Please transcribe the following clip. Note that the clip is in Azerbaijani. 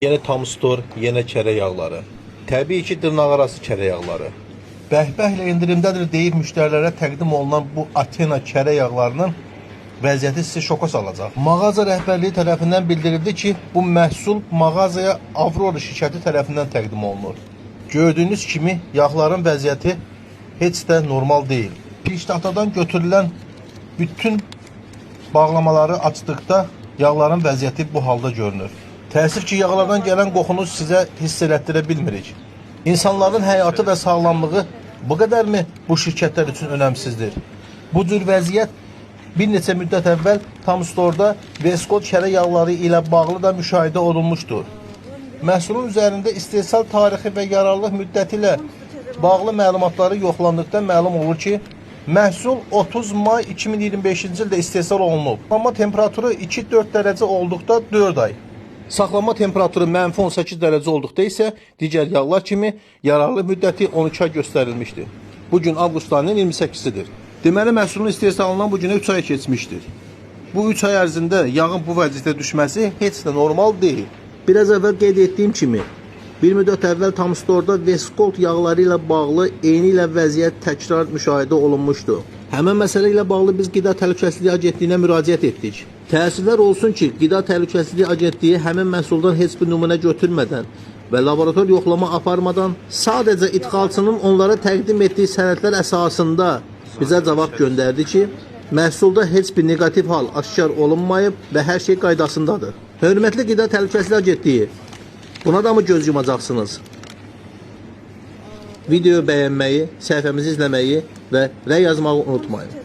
Yenə Tamstor, yenə kərə yağları. Təbii ki, dırnaqarası kərə yağları. Bəhbəhlə endirimdədir deyib müştərilərə təqdim olunan bu Athena kərə yağlarının vəziyyəti sizi şoka salacaq. Mağaza rəhbərliyi tərəfindən bildirildi ki, bu məhsul mağazaya Aurora şirkəti tərəfindən təqdim olunur. Gördüyünüz kimi yağların vəziyyəti heç də normal deyil. Piştaxtadan götürülən bütün bağlamaları açdıqda yağların vəziyyəti bu halda görünür. Təəssüf ki, yağlardan gələn qoxunu sizə hiss elətdirə bilmirik. İnsanların həyatı və sağlamlığı bu qədərmi bu şirkətlər üçün önəmsizdir? Bu cür vəziyyət bir neçə müddət əvvəl Tamstorda Veskot kərə yağları ilə bağlı da müşahidə olunmuşdur. Məhsulun üzərində istehsal tarixi və yararlılıq müddəti ilə bağlı məlumatları yoxlandıqda məlum olur ki, məhsul 30 may 2025-ci ildə istehsal olunub. Amma temperaturu 2-4 dərəcə olduqda 4 ay. Saxlanma temperaturu -18 dərəcə olduqda isə digər yağlar kimi yararlılıq müddəti 12 ay göstərilmişdir. Bu gün avqust ayının 28-idir. Deməli məhsulun istehsalından bu günə 3 ay keçmişdir. Bu 3 ay ərzində yağın bu vəziyyətə düşməsi heç də normal deyil. Biraz əvvəl qeyd etdiyim kimi, bir müddət əvvəl Tamstorda Veskolt yağları ilə bağlı eyni ilə vəziyyət təkrar müşahidə olunmuşdu. Həmin məsələ ilə bağlı biz Qida Təhlükəsizliyi Agentliyinə müraciət etdik. Təəssüflər olsun ki, Qida Təhlükəsizliyi Agentliyi həmin məhsuldan heç bir nümunə götürmədən və laborator yoxlama aparmadan sadəcə idxalçının onlara təqdim etdiyi sənədlər əsasında bizə cavab göndərdi ki, məhsulda heç bir neqativ hal aşkar olunmayıb və hər şey qaydasındadır. Hörmətli Qida Təhlükəsizliyi Agentliyi, buna da mı göz yumacaqsınız? Videoyu bəyənməyi, səhifəmizi izləməyi və rəy yazmağı unutmayın.